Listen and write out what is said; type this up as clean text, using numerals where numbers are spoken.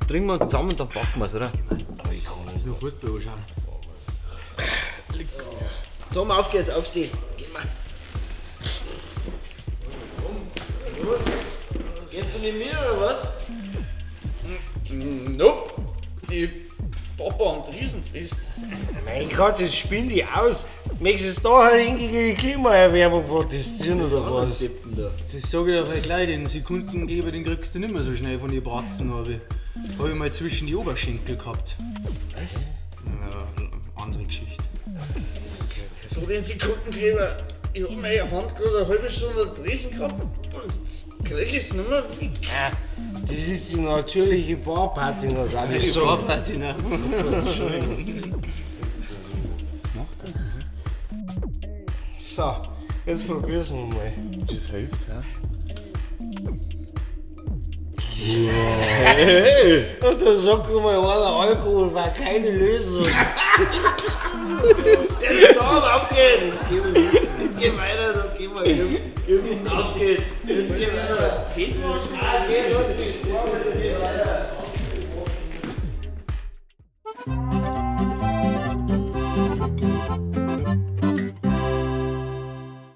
Trinken wir uns zusammen und dann packen wir's, oder? Aber ich kann nicht noch Fußball anschauen. Tom, auf geht's, aufstehen. Geh mal. Gehst du nicht mit oder was? Nope. Ich Papa am Riesenfest. Mein Gott, jetzt spielen die aus. Möchtest du da hingehen gegen die Klimaerwärmung protestieren oder was? Das sag ich doch gleich, den Sekundengeber, den kriegst du nicht mehr so schnell von den Bratzen, hab ich. Hab ich mal zwischen die Oberschenkel gehabt. Was? Ja, andere Geschichte. So den Sekundenkleber. Ich hab meine Hand gerade eine halbe Stunde Tresen gehabt und jetzt krieg ich's nicht mehr weg. Ja, das ist die natürliche Barpatina, sag ich so. Barpatina. So, jetzt probier's nochmal. Das hilft, ja. Yeah. Und da sagt mal einer, Alkohol war keine Lösung. Jetzt da, auf geht's! Jetzt geh weiter, dann geh mal. Auf geht's! Jetzt geh weiter! Hände waschen! Ah, geh, los, geh weiter!